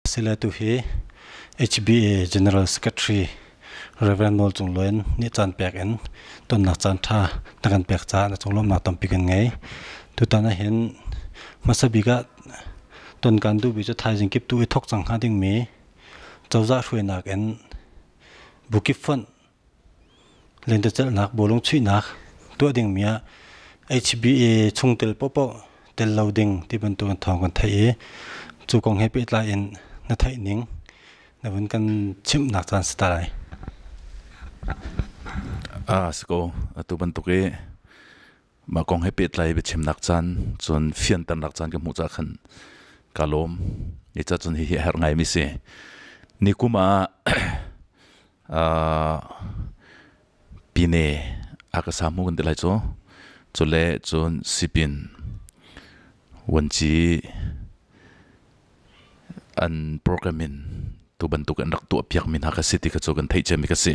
Sile tu hi HBA General Secretary Reverend Nawl Cung Luen nih caan pek in tonnak caan ṭha na kan pek caah na cunglawmnak tampi kan ngei. Tutan ah hin hmasa bik ah ton kan duhmi cu thaizing kip tu i thok cang hnga dingmi cozah hruainak in bukip fonh lentecelhnak bawlung chuihnak tuah dingmi ah HBA chungtel paohpaoh tel lo ding ti bantuk in thawng kan theih i cu kong he pehtlai in na theih ning na vun kan chimhnak caan si ta lai. Ah si ko atu bantuk i mah kong he pehtlai biachimnak caan cun fianternak caan ka hmuh caah khan ka lawm. I ca cun hihi a herh ngaimi si. Nikum ah Pine a ka samu kan ti lai cu. Cule cun sipin vuanci an program in tu bantuk an rak tuah piak mi hna kha si ti kha cu kan theih ciami ka si.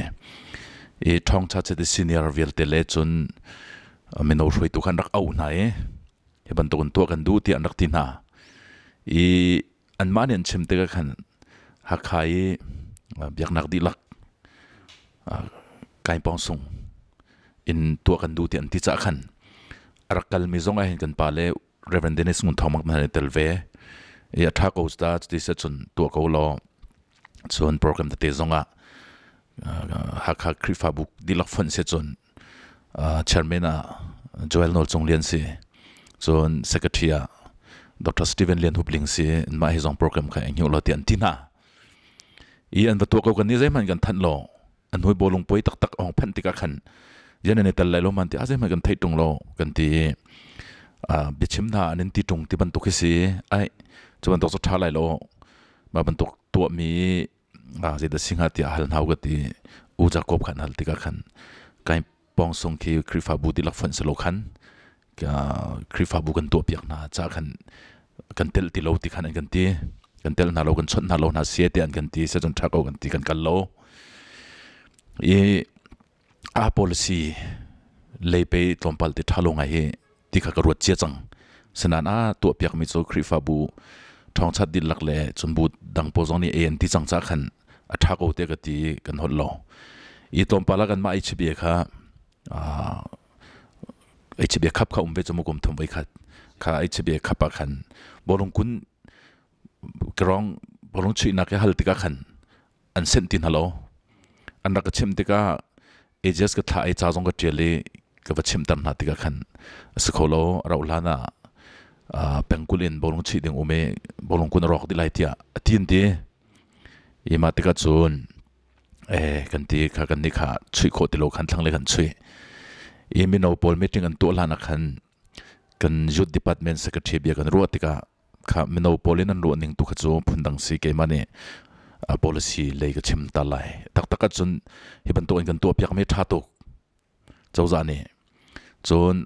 I ṭhawngṭha cete senior vialte le cun mino hruaitu kha an rak auh hna i hi bantuk in tuah kan duh tiah an rak ti hna. I anmah nih an chim tikah khan Hakha i biaknak dihlak Kaingpawng sung in tuah kan duh tiah an ti caah khan a rak kalmi zong ah hin kan pa le Reverend Dennis Ngun Thawng Mak hna tel ve i a ṭha ko ta cuti se cun tuah ko law cun program tete zong ah Hakha Khrihfabu dihlak fonh se cun chairman ah Joel Nawl Cung Lian si cun secretary ah Dr. Stephen Lian Hup Ling si mah hi zong program kha eng lo ti an ti hna i an va tuah ko kan ni zeihmanh kan thanh lo an hui bawlung poi taktak ong phanh tikah khan yan an i tel lai lo man ti a zeihmanh kan theih tung lo kan ti biachim hna an in ti tung ti bantuk hi si ai cu bantuk cu ṭha lai lo mah bantuk tuahmi zeidah si hnga tiah hal hna ka ti U Jacob khan hal tikah khan kai pong sung khi Khrihfabu dihlak fonh si lo khan Khrihfabu kan tuahpiak hna ca khan kan tel ti lo ti khan an kan ti kan tel hna lo kan chawnh hna lo hna sia ti an kan ti se cun ṭha ko kan ti kan kal lo i a policy lei pe tlawmpal ti ṭha lo ngai hi ti kha ka ruat cia cang senan a tuahpiak mi cu Khrihfabu ṭhawngchat dihlak le cun bu dang pawl zong nih a an ti cang ca khan a ṭha ko te ka ti kan holh lo i tlawmpal ah kanmah HBA kha HBA khap kha um ve cu mu kum thum voi khat kha HBA khap ah khan bawlung kun kerong bawlung chuihnak i hal tikah khan an senh ti hna lo an rak ka chimh tikah AJS ka thlah i ca zong ka ṭial i ka va chimhter hna tikah khan a si kho lo a rauh hlan ah pengkulh in bawlung chuih ding um i bawlung kun a rawk dih lai tiah a ti an ti i mah tikah cun kan ti kha kan nih kha chuih khawh ti lo khan thlanglei kan chuih i mino pawl meeting an tuah hlan ah khan kan youth department secretary bia kan ruah tikah kha mino pawl in an ruah ning tu kha cu phundang si keimah nih policy lei ka chim ta lai taktak ahcun hi bantuk in kan tuah piak mi ṭha tuk cozah nih cun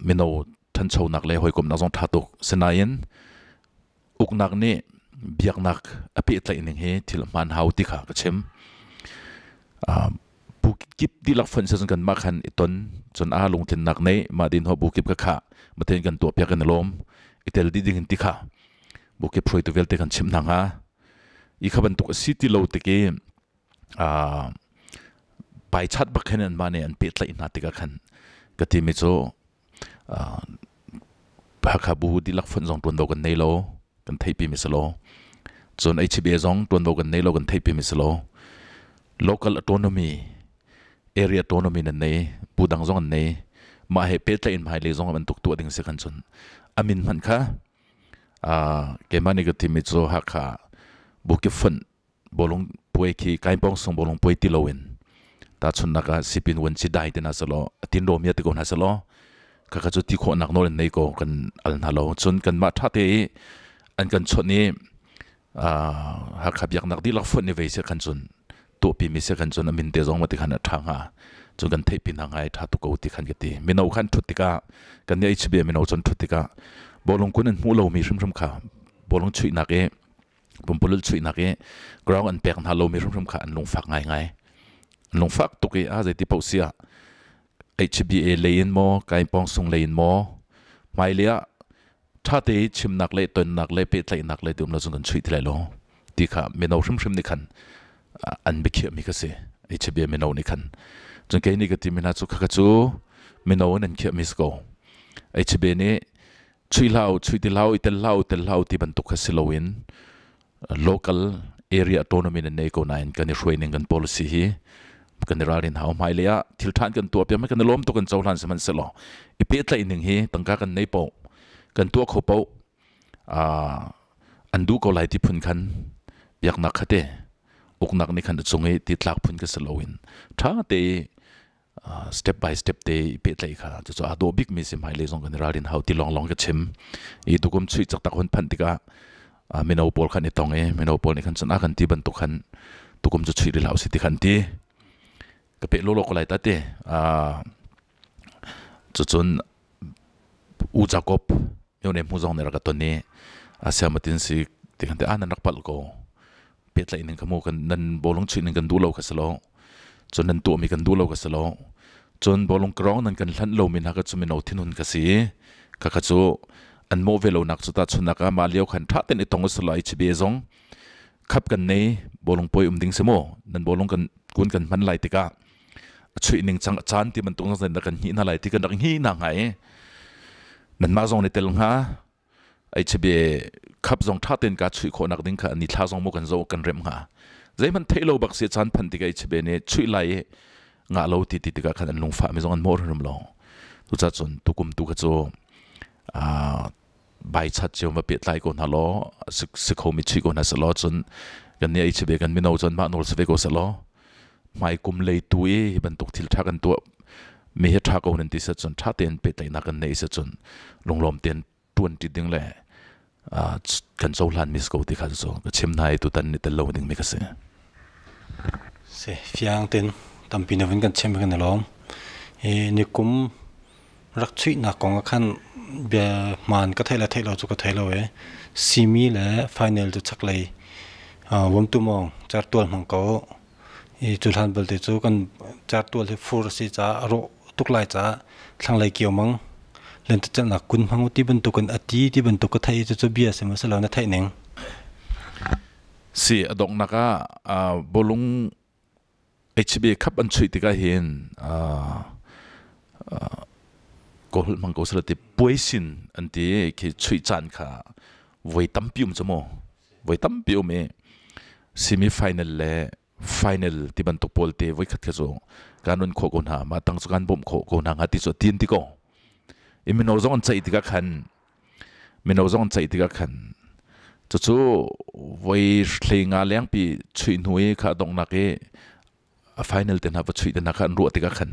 mino ṭhanchonak le hawikomhnak zong ṭha tuk sinain uknak nih biaknak a pehtlaih ning hi thil hmaan hau ti kha ka chim bu kip dihlak fonh se kan mah khan i ton cun a lungtlinnak nei mah din ho bu kip ka kha mathen kan tuah piak kan lawm i tel di ding in ti kha bu kip hruaitu vialte kan chim hna hnga i kha bantuk a si ti lo tik i pai chat bak khan an mah nih an pehtlaih hna tikah khan ka ti mi cu Hakha bu dihlak fonh zong ṭuanvo kan nei lo kan theihpi mi si lo cun HBA zong ṭuanvo kan nei lo kan theihpi mi si lo local autonomy area autonomy nan nei bu dang zong an nei mah he pehtlaih in hmailei zong bantuk tuah ding si khan cun amin hmanh kha keimah nih ka thimi cu Hakha bukip fonh bawlung puai khi kainpawng sung bawlung puai ti loin tahchunhnak ah sipin wan si dai te na selaw atin ro mi te ko na selaw kha kha cu ti khawhnak nawl in nei ko kan al hna lo cun kan mah tha te i an kan chawnh i Hakha biaknak dihlak fonh ni ve se khan cun tuahpi mi se khan cun amin te zong ma ti khan a tha hnga cun kan theihpi hna ngai tha tu ko ti khan ka ti mino khan thut tikah kan ni HBA mino cun thut tikah bawlung kun an hmuh lo mi hrimhrim kha bawlung chuihnak i pumpululh chuihnak i ground an pek hna lomi hrimhrim kha an lungfak ngaingai an lungfak tuk i a zeiti paoh si ah HBA lei in maw Kainpawng sung lei in maw hmailei ah Ṭha te chimnak le tonnak le pehtlaihnak le ti um lo cun kan chuih ti lai lo ti kha mino hrimhrim nih khan an biakhiahmi kha si. HBA mino nih khan. Cun kei nih ka timi hna cu khakha cu mino in an khiahmi si ko. HBA nih chui hlah u, chui ti hlah u, i tel hlah u, tel hlah u ti bantuk kha si loin local area autonomy nan nei ko nain kan i hruai ning kan policy hi kan i ralrin hau. Hmailei ah thil ṭhan kan tuah piak kan i lawm tuk, kan cohlan sihmanhsehlaw i pehtlaih ning hi tangka kan nei paoh kan tuah kho paoh an duh ko lai ti phun khan biaknak kha te uknak nih khan a cung i ti tlak phun ka si loin ṭha te step by step te i pehtlaih kha cucu aa dawh bikmi si. Hmailei zong kan i ralrin hau ti lawnglawng ka chim i tukum chuih caktak hun phanh tikah mino pawl khan i tong i mino pawl nih khan cun a kan ti bantuk khan tukum cu chuih rih hlah usih ti khan ti ka peh lawlaw ko lai ta ti. Cucun U Jacob myo ne hmu zong nih rak ka ton i siamatin si ti khan ti a nan rak palh ko, pehtlaih ning kha mu kan nan bawlung chuih ning kan duh lo kha si lo, cun nan tuahmi kan duh lo kha si lo, cun bawlung krawng nan kan hlanh lomi hna kha cu mino thinhun ka si kha kha cu an mawh ve lo nak cu ta chunak ah mah lio khan ṭha ten i tong usih law HBA zong khap kan nei bawlung poi um ding si mu nan bawlung kan kun kan hman lai tikah a chuih ning cang caan ti bantuk zan kan hnih hna lai ti kan rak hnih hna hnga i nanmah zong ni tel hnga HBA khap zong ṭha tein ka chuih khawh nak ding kha ni thla zong mu kan zo kan rem hnga zeihmanh theih lo bak si caan phan tikah HBA nih chuih lai i ngah lo ti ti tikah khan an lungfah mi zong an mawh rim lo. Tuca cun tukum tu kha cu bai chat cio ma pehtlai ko hna law si kho mi chui ko hna selaw cun kan nih HBA kan mino cun mah nawl si ve ko selaw hmai kum lei tu i hi bantuk thil ṭha kan tuah mi hi ṭha ko nan ti set cun ṭha tein pehtlaihnak kan neih set cun lunglawm tein ṭuan ṭi ding le kan cohlan mi si ko ti kha cu ka chim hna i tutan ni tel lo ding mi ka si. Si fiang ten tampi na vun kan chim kan i lawm. I nikum rak chuihnak kong ah khan bia hmaan ka theih le theih lo cu ka thei lo i simi le final cu chaklei Vomtu mawng certual hmang ko i cu hlan belte cu kan certual hi fur a si caah a rawh tuk lai caah thlanglei kio mang lentecelhnak kun hmang u ti bantukin a ti ti bantuk ka theih i cucu bia si maw si lo na theih ning? Si a donghnak ah bawlung HB khap an chuih tikah hin kawl holh hmang ko sala ti puaisin an ti khi chuih caan kha voi tampi um cu mu, voi tampi um i semi final le final ti bantuk pawl te voi khat kha cu kan run khawh ko hna ma tang cu kan bawmh khawh ko hna hnga ti cu tin ti ko i mino zong an ceih tikah khan mino zong an ceih tikah khan cucu voi hlei nga lengpi chuih hnu i kha donghnak i a final te hna va chuih te hna kha an ruah tikah khan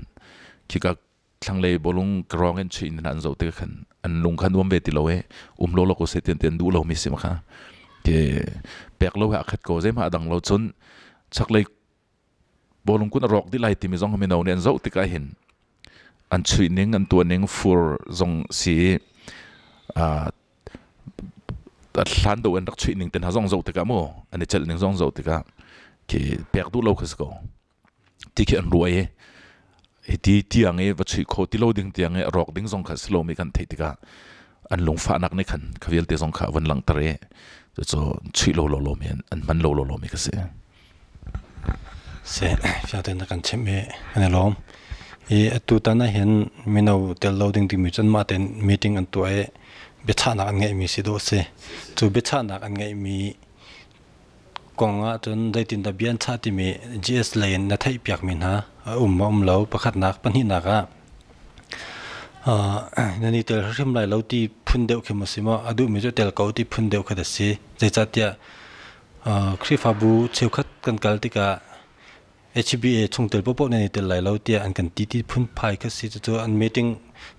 khika thlanglei bawlung krawng in chuih in an zoh tikah khan an lung kha nuam ve ti lo e um lo lo ko se tian tian duh lo mi si ma kha ke pek lo he a khat ko zeihmah a dang lo. Cun chaklei bawlung kun a rawk dih lai timi zong mino nih an zoh tikah hin an chuih ning an tuah ning fur zong si hlan do an rak chuih ning te hna zong zoh tikah mu an i celh ning zong zoh tikah khi pek duh lo kha si ko ti khi an ruah i hiti tiang i va chuih kho ti lo ding tiang i a rawk ding zong kha si lomi kan theih tikah an lungfahnak nih khan kha vialte zong kha van langhter i cucu chuih lo lo lomi an hman lo lo lomi kha si. Si fiangtein na kan chimh i kan i lawm. I atu tan ah hin mino tel lo ding timi cun mah tein meeting an tuah i biachahnak an ngeihmi si dawh a si. Cu biachahnak an ngeihmi kong ah cun zeitindah bia an chah timi GS lei in na theihpiakmi hna a um ma um lo pakhatnak. Pahnihnak ah nan i tel hrim lai lo ti phun deuh khi maw si maw, a duhmi cu tel ko ti phun deuh kha a si. Zeicahtiah Khrihfabu cheukhat kan kal tikah HBA chungtel paohpaoh nan i tel lai lo tiah an kan ti ti phunphai kha si. Cucu an meeting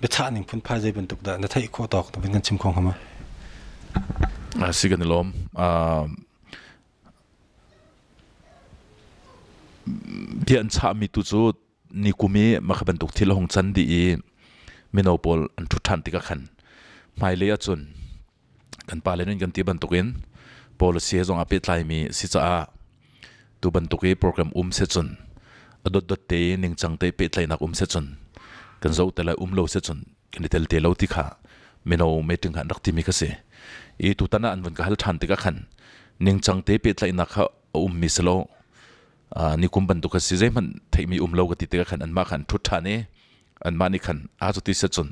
biachah ning phunphai zei bantuk dah na theih khawh tawk na kan chim kho hnga ma? Si kan i lawm. Bia an chahmi tu cu ni kum i mah kha bantuk thil a hung can dih i mino pawl an ṭhut ṭhan tikah khan hmailei ahcun kan pale nih kan ti bantukin policy he zong aa pehtlaimi si caah tu bantuk i program um se cun a dotdot te ningcang te pehtlaihnak um se cun kan zoh te lai, um lo se cun kan i tel te lo ti kha. Mino meeting kha an rak timi kha si. I tutan ah an vun ka hal ṭhan tikah khan ningcang te pehtlaihnak kha a ummi si lo. Ni kum bantuk kha si, zeihmanh theihmi um lo ka ti tikah khan anmah kha an ṭhut ṭhan i anmah nih khan a cu ti si cun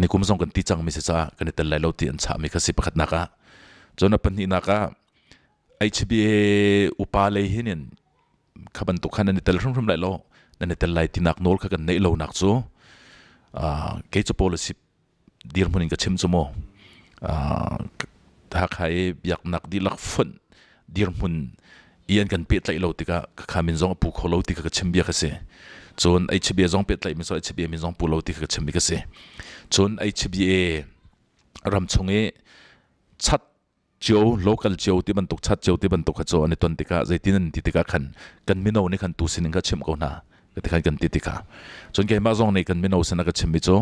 nikum zong kan ti cangmi si caah kan i tel lai lo ti an chahmi kha si pakhatnak ah. Cun a pahnihnak ah HBA upa lei hin in kha bantuk khan nan i tel hrimhrim lai lo, nan i tel lai tinak nawl kha kan neih lonak cu kei cu policy dirhmun in ka chim cu mu. Hakha i biaknak dihlak fonh dirhmun i an kan pehtlaih lo tikah ka min zong a pu kho lo ti kha ka chim bia ka si. Cun HBA zong pehtlaih mi so HBA min zong pu lo ti kha ka chim mi ka si. Cun HBA ram chung i chat cio, local cio ti bantuk, chat cio ti bantuk kha cu an i ton tikah zeitin an ti tikah khan kan mino nih khan tu sining kha chim ko hna ka ti khan kan ti tikah, cun keimah zong nih kan mino sin a ka chimmi cu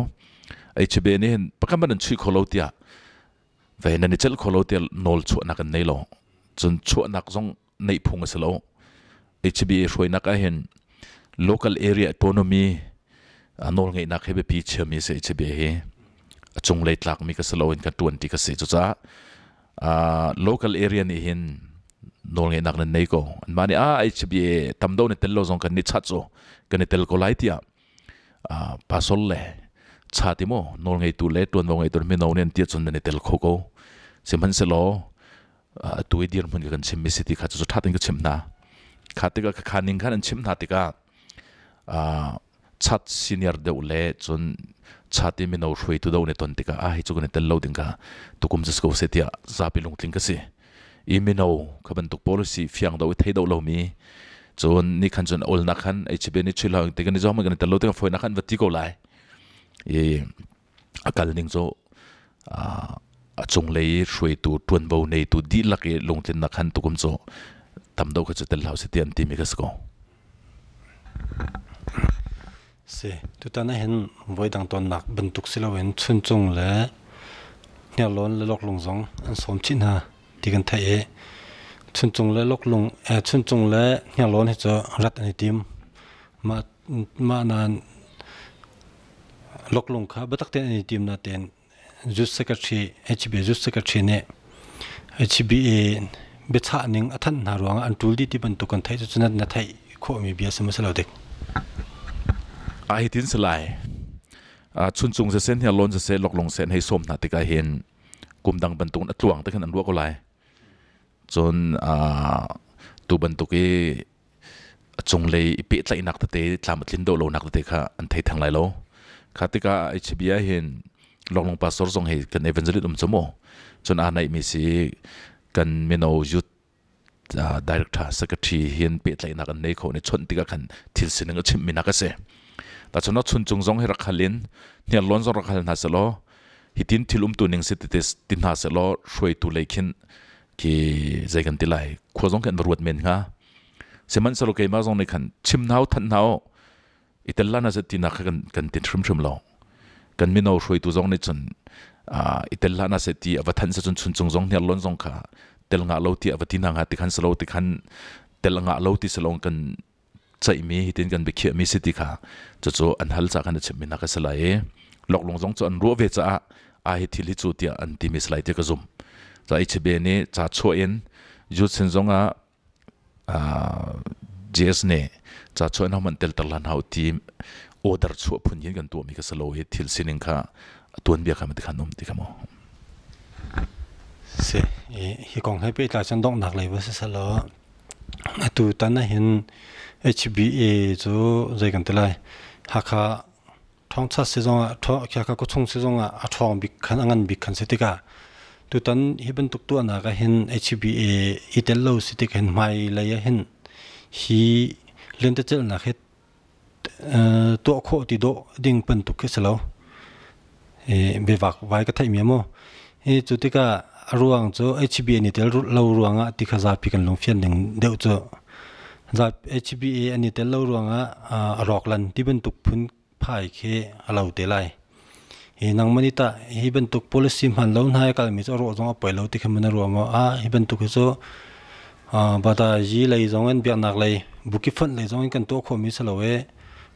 HBA nih hin pakhat man an chuih kho lo tiah ve nan i celh kho lo tiah nawl chuahnak kan nei lo, cun chuahnak zong neih phung a si lo. HBA hruainak ah hin local area autonomy nawl ngeihnak hi biapi chiami si. HBA hi a cunglei tlakmi ka si lo in ka tuan ti ka si. Cucaah local area nih hin nawl ngeihnak nan nei ko. Anmah nih a HBA tam do ni tel lo zong kan ni chat cu kan i tel ko lai tiah pasol le cha ti mo nawl ngeitu le tuanvo ngeitu mino nih an ti cun nan i tel kho ko. Sihmanhsehlaw atu i dirhmun kan chim mi si ti kha cu ṭha tein ka chim hna. Kha tikah kha ning khan an chim hna tikah chat senior deuh le cun chat i mino hruaitu do ne ton tikah a hi cu kan i tel lo ding kha tukum just ko se tiah zapi lungtling ka si. I mino kha bantuk policy fiang do i thei do lomi cun ni khan cun ol na khan HB ni chuilo te kan i zong kan i tel lo tikah foi na khan va ti ko lai. I a kal ning cu a cunglei i hruaitu ṭuanvo neitu dihlak i lungtlinnak khan tukum cu tam deuh kha cu tel hau si ti an timi ka si ko. Si, tutan ah hin voidang tonnak bantuk si loin Chuncung le Hniarlawn le Loklung zong an sawm chih hna ti kan theih i Chuncung le Loklung Chuncung le Hniarlawn hi cu rat an i tim. Mah mah nain Loklung kha biatak tein an i tim natein Youth Secretary HBA Youth Secretary nih HBA biachah ning a thanh hna ruangah an ṭul dih ti bantuk kan theih cu na theih khawhmi bia si maw si lo dik? A hi tin si lai. Chuncung siseh, Hniarlawn siseh, Loklung seh hei sawm hna tikah hin kum dang bantuk in a tluang te khan an ruah ko lai. Cun tu bantuk i a cunglei i pehtlaihnak tete tlam a tlin dawh lonak tete kha an thei theng lai lo. Kha tikah HB ah hin Longlong pastor zong hi kan evangelist um cu mu. Cun aa naihmi si kan mino youth director secretary hin pehtlaihnak an nei kho ni chawnh tikah khan thil sining a chimhmi nak a si. Ta chun chun cung zong hi rak hal in hniarlawn zong rak hal hna selaw hitin thil umtu ning si ti hna selaw hruaitu lei khin khi zei kan ti lai khua zong kan ruat men hnga. Sihmanhsehlaw keimah zong nih khan chim hna u, thanh hna u, i tel lan ah tinak kha kan tin hrimhrim lo. Kan mino hruaitu zong nih cun i tel hlah na se ti a va thanh se cun chuncung zong hniarlawn zong kha tel ngah lo ti a va ti hna hnga ti khan selo ti khan tel ngah lo ti selo kan ceihmi hitin kan biakhiahmi si ti kha cucu an hal ca khan a chimmi nak a si lai i loklung zong cu an ruah ve caah a hi thil hi cu tiah an timi si lai ti ka zumh. Ca i chibe nih ca chuah in youth sin zong ah JS nih ca chuah in hohmanh tel ter lan hau ti order chuah phun hin kan tuahmi ka si lo i thil sining kha a tuanbia kha ma ti khan um ti kha mu. Si hi kong he pehtlai cun donghnak lei va si selaw atu tan ahhin HBA cu zei kan ti lai, Hakha ṭhawngchat si zongah Hakha khuachung si zongah a ṭhawng bik khan, a ngan bik khan si tikah tutan hi bantuk tuahnak ahhin HBA i tel lo si tik hin hmailei ahhin hi lentecelhnak hi tuah khawh ti dawh ding bantuk khi si lo. Biavak vai ka theihmi mu. Hi cu tikah a ruang cu HBA nih tel lo ruangah ti kha zapi kan lungfian ding deuh cu HBA an i tel lo ruangah a rawk lan ti bantuk phun phai khi a lo te lai. Hi nangmah nih tah hi bantuk policy hman lo hna i kalmi cu a rawh zong a poi lo ti kha man a ruah maw? Ah, hi bantuk hi cu bata yi lei zong in biaknak lei buki fonh lei zong in kan tuah khawhmi si lo e.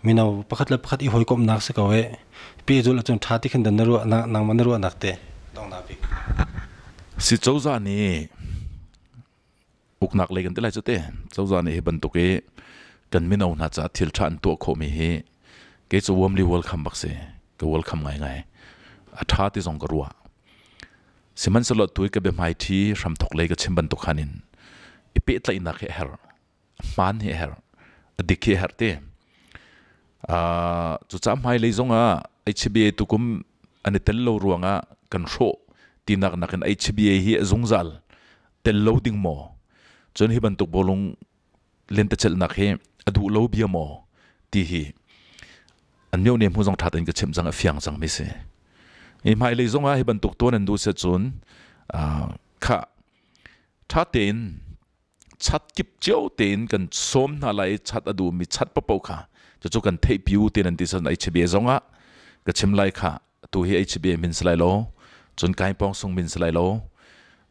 Mino pakhat le pakhat i hawikomhnak si ko e. Pehzulh ahcun ṭha ti khin dan na ruah nangmah na ruahnak te donghnak bik. Si cozah nih uknak lei kan ti lai cu te cozah nih hi bantuk i kan mino hna caah thil ṭha an tuah khawhmi hi kei cu warmly welcome bak si ka welcome ngaingai a ṭha ti zong ka ruah sihmanhsehlaw tu i ka biahmaiṭhi hramthok lei ka chim bantuk khan in i pehtlaihnak hi a herh hmaan hi a herh a dik hi a herh ti cucaah hmailei zongah HBA tukum an i tel lo ruangah kan hrawh tinak nakin HBA hi a zungzal tel lo ding maw cun hi bantuk bawlung lentecelhnak hi a duh lo bia maw ti hi an mio ne hmu zong ṭha tein ka chimh cang a fiang cang mi si i hmailei zongah hi bantuk tuan an duh si cun kha ṭha tein chat kip cio tein kan sawm hna lai i chat a duhmi chat paohpaoh kha cucu kan theihpi u tin an ti san HBA zongah ka chim lai kha tu hi HBA min si lai lo cun kai pong sung min si lai lo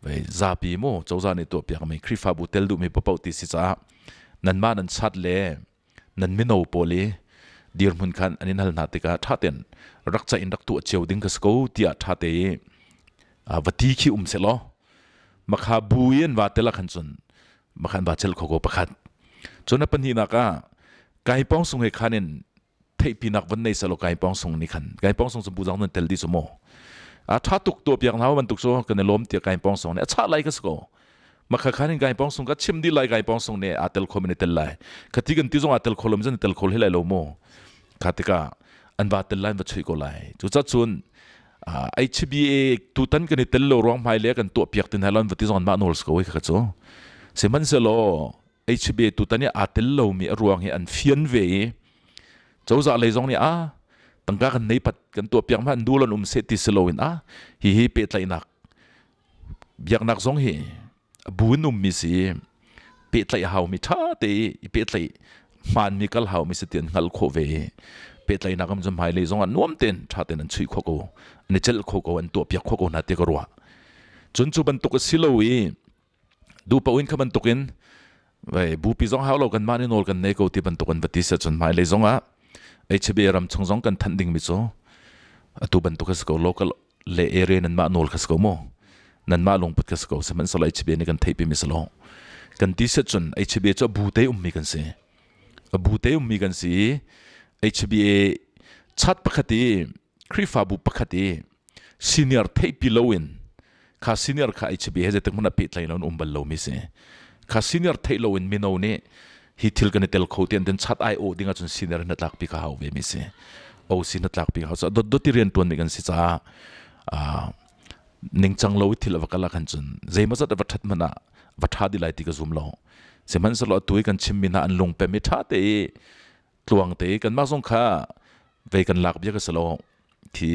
vei zapi mu cozah nih tuah piak mi Khrihfabu tel duhmi paohpaoh ti si caah nanmah nan chat le nan mino pawl i dirhmun khan an in hal hna tikah ṭha tein rak ca in rak tuah cio ding ka si ko tiah ṭha te i va ti khi um seh law makha bu i an va tel ah khan cun makhan va chel kho ko pakhat cun a pahnihnak ah kai pong sung he khan in theihpinak van nei selaw kai pong sung nih khan kai pong sung cu bu zang nan tel di cu maw a tha tuk to piak na bantuk cu kan i lawm tiah kai pong sung nih a chah lai ka si ko makha khan in kai pong sung ka chim di lai kai pong sung nih aa tel kho min tel lai khati kan ti zong aa tel kho lom zan tel kho lai lo mu kha tikah an va tel lai va chui ko lai cu ca cun HBA tutan kan i tel lo ruang hmai le kan tuah piak tin halon vati zong mah nawl ko kha cu sihmanhsehlaw HBA tutan i aa tel lomi a ruang hi an fian ve i cozah lei zong nih a tangka kan nei pat kan tuah piak ma an dulon um se ti si loin a hi hi pehtlaihnak biaknak zong hi bu in ummi si pehtlaih a haumi ṭha te i pehtlaih hmaanmi kal haumi si ti an hngalh khawh ve i pehtlaihnak am cu hmailei zong ah nuam tein ṭha tein an chuih khawh ko an i celh kho ko an tuahpiak khawh ko hna ti ka ruah cun cu bantuk a si lo i duhpaoh in kha bantukin vai bupi zong hau lo kan mah nih nawl kan nei ko ti bantuk an va ti si cun hmailei zong ah HB ram chung zong kan thanh dingmi cu atu bantuk a si ko local le area nan mah nawl kha si ko mu nan mah lungput kha si ko sihmanhsehlaw HB nih kan theihpi mi si lo kan ti set cun HB cu a bu te ummi kan si a bu te ummi kan si i HBA chat pakhat i Khrihfabu pakhat i senior theihpi loin kha senior kha HB he zeitik hmanh ah pehtlai lo in um bal lomi si kha senior theih loin mino nih hi thil kan i tel kho ti an den chat ai o ding ahcun senior na tlak pi kha hau ve mi si OC na tlak pi hau sa dot dot i rian tuan mi kan si caah ningcang lo i thil ava kal ah khan cun zeimaw zat ava that man ah va tha di lai ti ka zum lo sihmanhsehlaw atu i kan chim mi hna an lung pem i tha te i tluang te i kanmah zong kha vei kan lak bia ka si lo khi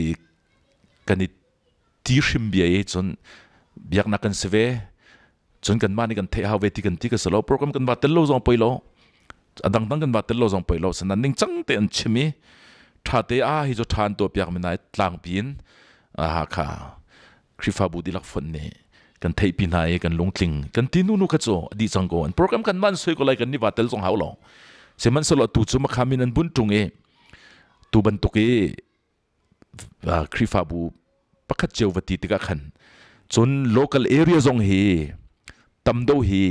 kan i ti hrim bia i cun biaknak kan si ve cun kanmah nih kan theih hau ve ti kan ti ka si lo program kan va tel lo zong poi lo a dangdang kan va tel lo zong poi lo sanan ning cang te an chim i tha te a hi cu tha an tuah piak mi nai tlangpi in a kha Khrihfabu dihlak fonh nih kan theihpi hna i kan lungtling kan ti nu nu kha cu di cang ko an program kan man soi ko lai kan ni va tel zong hau lo sihmanhsehlaw tu cu makhamin an bun tung i tu bantuk i Khrihfabu pakhat cio va ti tikah khan cun local area zong hi tam do hi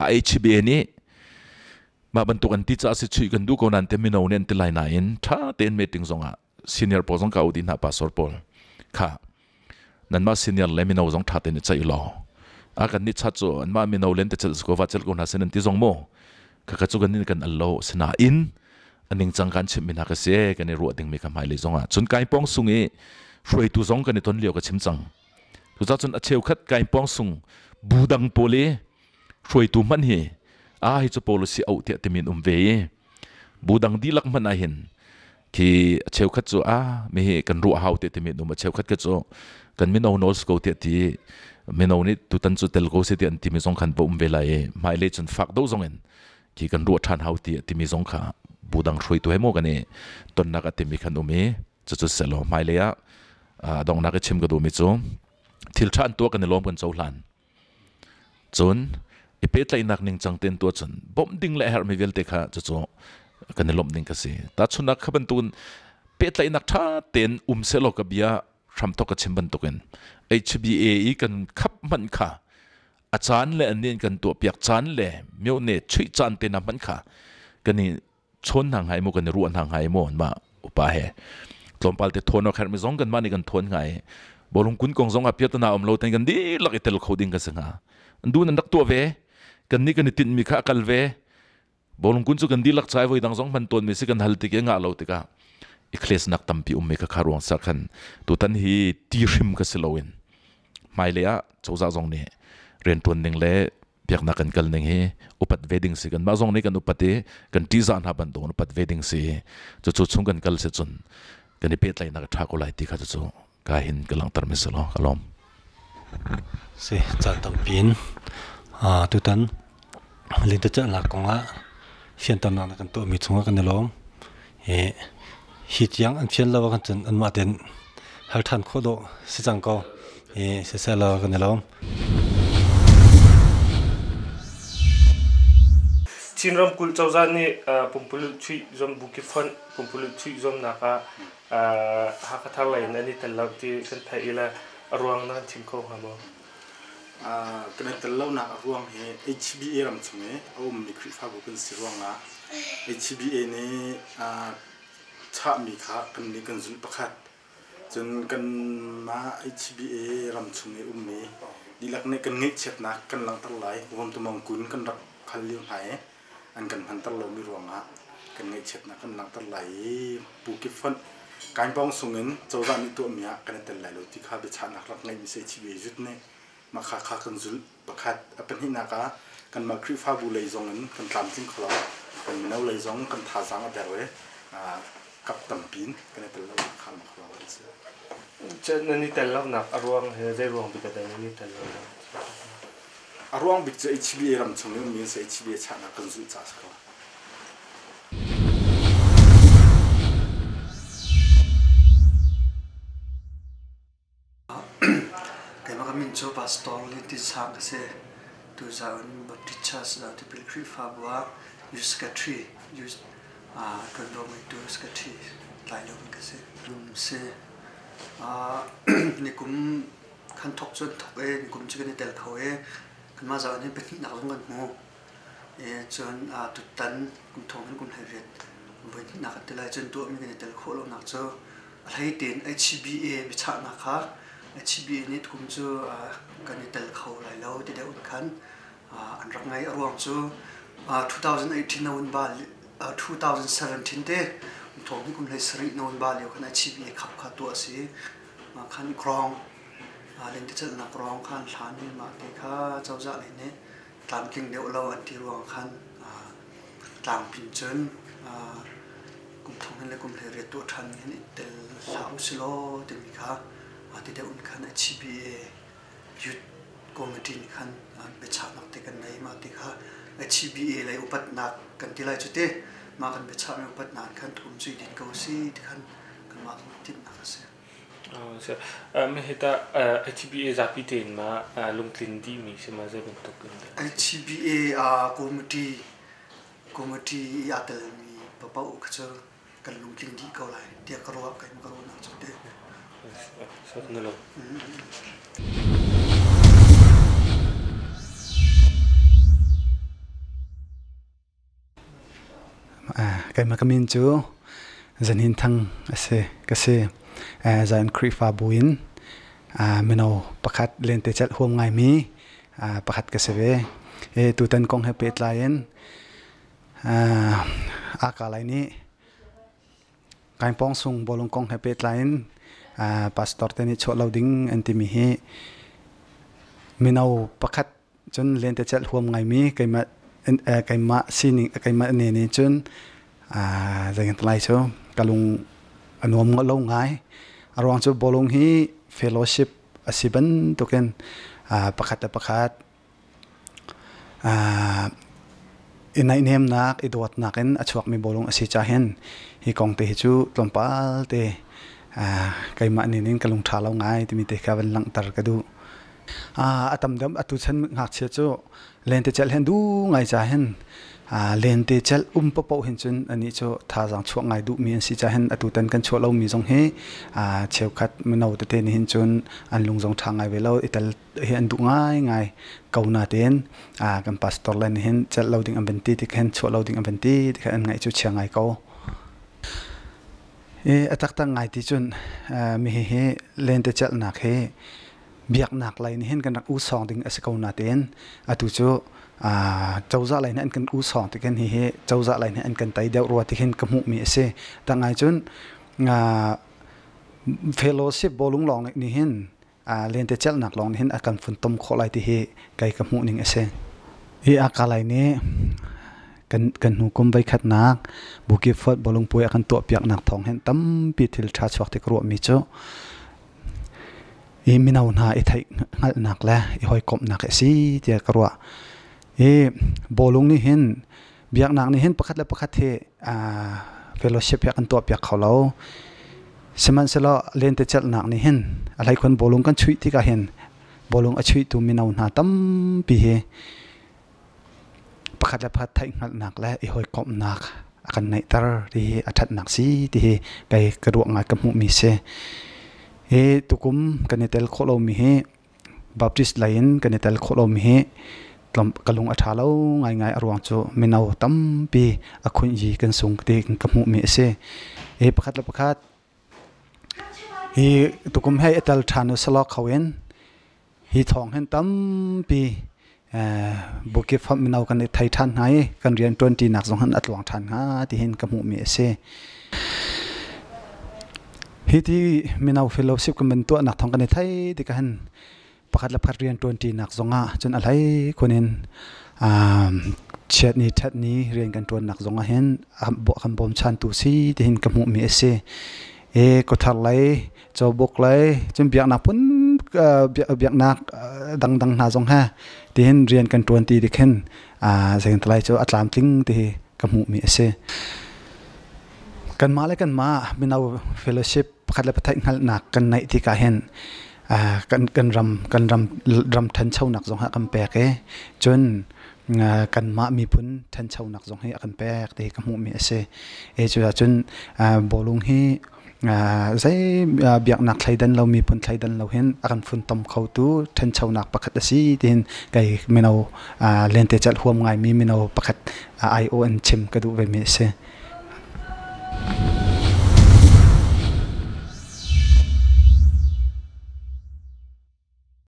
a HBA nih mah bantuk an ti caah si chuih kan duh ko nain te mino nih an ti lai nain ṭha tein meeting zong ah senior pawl zong ka u dih hna pastor pawl kha nanmah senior le mino zong ṭha tein i ceih law a kan nih chat cu anmah mino len te cel ko va cel ko hna sin an ti zong mu khakha cu kan nih kan al lo sinain a ningcang kan chimh mi hna ka si kan i ruah ding mi kha hmailei zong ah cun kai pong sung i hruaitu zong kan i ton lio ka chim cang cucaah cun a cheukhat kai pong sung bu dang pawl i hruaitu hmanh hi a hi cu policy auh tiah timin um ve i bu dang dihlak hmanh ah hin khi a cheukhat cu a mi hi kan ruah hau te timi um a cheukhat ka cu kan mino nawl ko tiah ti mino nih tutan cu tel ko se ti an timi zong khan va um ve lai i hmailei cun fak do zong in khi kan ruah ṭhan hau ti timi zong kha bu dang hruaitu he maw kan i tonnak a timi khan um i cucu selaw hmailei ah donghnak i chim ka duhmi cu thil ṭha an tuah kan i lawm kan cohlan cun i pehtlaihnak ningcang tein tuah cun bawmh ding le a herhmi vialte kha cucu kan i lawmh ding ka si tahchunhnak kha bantukin Pehtlaihnak ṭha tein um sehlaw ka bia hramthok ka chim bantukin HBA i kan khap hmanh kha a caan le an nih kan tuahpiak caan le myone chuih caan te na hmanh kha kan i chawn hna hnga maw kan i ruah hna hnga maw mah upa he tlawmpal te thawn kher mi zong kan mah nih kan thawn hnga i bawlung kun kong zong ah piatana um lo ten kan dihlak i tel kho ding kan si hnga an du nan rak tuah ve kan nih kan i tinh mi kha a kal ve bawlung kun cu kan dihlak chai voi dang zong hman tawn mi si kan hal tik i ngah lo tikah i khles nak tampi um mi kha kha ruang sa khan tutan hi ti hrim ka si loin hmailei ah cozah zong nih rianṭuan ning le biaknak kan kal ning hi upat ve ding si kan mah zong nih kan upat i kan ṭihzah hna bantuk in upat ve ding si cucu chung kan kal si cun kan i pehtlaihnak a ṭha ko lai ti kha cucu ka hin ka langhter mi si lo ka lawm. Si caan tampi in tutan lengtecelhnak kongah fianternak na kan tuahmi chungah kan i lawm. Hi tiang an fian lo ahcun cun anmah tein hal ṭhan khawh dawh si cang ko. Siseh law kan i lawm. Chin ramkulh cozah nih pumpululh chuih zuam bukip fonh pumpululh chuih zuamnak ah Hakha Thar lei in an i tel lo ti kan theih i le a ruang nan chim kho hnga maw? Kan i tel lonak a ruang hi HBA ram chung i a ummi Khrihfabu kan si ruangah HBA nih chahmi kha kan nih kan zulh pakhat. Cun kanmah HBA ram chung i ummi dihlak nih kan ngaihchiatnak kan langhter lai. Vomtumong kun kan rak khal lio hna i an kan hmanter lomi ruangah kan ngaihchiatnak kan langhter lai i Pu Kip Fonh Kainpawng sungin cozah nih tuahmi ah kan i tel lai lo ti kha biachahnak rak ngeihmi si HBA Youth nih mah kha kha kan zulh pakhat. A pahnihnak ah kanmah Khrihfabu lei zong in kan tlamtling kho lo. Kan mino lei zong kan thazaang a der i kap tampi in kan i tel lo kha mah kha an si. Nan i tel lonak a ruang hi zei ruang bik ah dah nan i tel lonak? A ruang bik cu HBA ram chung i ummi an si. HBA chahnak kan zulh caah a si ko. Keimah ka min cu Pastor Lin Tin Sang ka si. Tuzaan Baptist Church Tipil Khrihfabu ah Youth Secretary, Youth ṭuanvo ngeitu Secretary tlai lomi ka si. Si. Nikum khan thawk cu an thawk i nikum cu kan i tel kho i kanmah zawn hin pahnihnak zong kan hmu. Cun tutan kum thong hin kum 18 voi hnihnak kan ti lai cun tuahmi kan i tel khawh lonak cu a hlei tein HBA biachahnak kha HBA nih kum cu kan i tel kho lai lo ti deuh in khan an rak ngei. A ruang cu 2018 na un bal 2017 te thong hi kum hlei sarih na un bal lio khan HBA khap kha tuah a si. Khan krong lentecelhnak rong khan hlan i mah te kha cozah lei nih tlamtling deuh lo an ti ruang khan tlangpin cun kum thong hin le kum hlei riat tuah ṭhan hin i tel hlah u silaw timi kha ti deuh in khan HBA Youth Committee nih khan biachahnak te kan nei. Mah ti kha HBA lei upatnak kan ti lai cu ti mah kan biachahmi upatnak khan kum cu i din ko si ti khan kanmah timhnak a si. Hita HBA zapi tein ma lungtlin dihmi si ma zei bantuk in dah? HBA committee committee i aa telmi papaoh kha cu kan lungtling dih ko lai tiah ka ruah kai ka ruahnak cu te. Na lo. Keimah ka min cu Zanin Thang a si. Ka si. Zion Khrihfabu in mino pakhat lentecelh huam ngaimi pakhat ka si ve. Tutan kong he pehtlai in aa lai nih Kaingpawng sung bawlung kong he pehtlai in pastor te nih chuah lo ding an timi hi mino pakhat cun lentecelh huam ngaimi keimah keimah sining keimah ne nih cun zei kan lai cu ka lung a nuam lo ngai. A ruang cu bawlung hi fellowship a si bantukin pakhat le pakhat i naihniamnak i dawtnak in a chuakmi bawlung a si ca hin hi kong te hi cu tlawmpal te keimah nih in ka lung ṭha lo ngai timi te kha van langhter ka duh. A tam deuh atu chan ngakchia cu lentecelh hin duh ngai ca hin Lente celh um paohpaoh hin cun anih cu thazaang chuah ngai duhmi an si caah hin atutan kan chuah lomi zong hi cheukhat mino tete nih hin cun an lung zong ṭha ngai ve lo, i tel hi an duh ngaingai ko natein kan pastor le nih hin celh lo ding an van ti tik hin, chuah lo ding an van ti tik hin an ngaih cu chia ngai ko. I a taktak ngai ti cun mi hihi lente celhnak hi biaknak lei nih hin kan rak usawng ding a si ko natein atu cu cozah lei nih an kan usawng tik hin hihi cozah lei nih an kan tei deuh rua ti hin ka hmuhmi a si. Tak ngai cun fellowship bawlung lawng nih hin lente celhnak lawng nih hin a kan funtom khawh lai ti hi kei ka hmuh ning a si. Hi aka lai nih kan hnu kum voikhatnak Bukit Fort bawlung puai a kan tuahpiaknak thawng hin tampi thil ṭha chuak ti ka ruahmi cu i mino hna i theih hngalhnak le i hawikomhnak a si tiah ka ruah. I bawlung nih hin biaknak nih hin pakhat le pakhat hi fellowship hi kan tuahpiak kho lo. Sihmanhsehlaw lentecelhnak nih hin a hleikhun bawlung kan chuih tikah hin bawlung a chuihtu mino hna tampi hi pakhat le pakhat theihhngalhnak le i hawikomhnak a kan neihter ti hi a ṭhatnak si ti hi kei ka ruah ngai ka hmuhmi si. Hi tukum kan i tel khawh lomi hi Baptist lei in kan i tel khawh lomi hi ka lung a ṭha lo ngaingai, a ruang cu mino tampi a khunyi kan sung ti ka hmuhmi a si. Hi pakhat le pakhat hi tukum hei i tel ṭhan u selaw kho in hi thawng hin tampi bukip fonh mino kan i thei ṭhan hna i kan rian ṭuanṭinak zong hin a tluang ṭhan hnga ti hin ka hmuhmi a si. Hi ti mino fellowship kan van tuahnak thawng kan i thei tikah hin pakhat le pakhat rian ṭuanṭinak zongah cun a hlei khun in chiat ni ṭhat ni rian kan ṭuannak zongah hin kan bawmchantu si ti hin ka hmuhmi a si. E kawthar lei cawbuk lei cun biaknak phun biaknak dangdang hna zong he tihin rian kan ṭuan ti dik hin zeitin cu a tlamtling ti hi ka hmuhmi a si. Kanmah le kanmah mino fellowship pakhat le pakhat hngalhnak kan neih tikah hin kan ram kan ram ram ṭhanchonak zong ah kan pek i cun kanmah miphun ṭhanchonak zong hi a kan pek ti hi ka hmuhmi a si. E cu cun bawlung hi zei biaknak thleidan lo, miphun thleidan lo hin a kan funtom khotu ṭhanchonak pakhat a si tiin kei mino lentecelh huam ngaimi mino pakhat IO in chim ka duh vemi a si.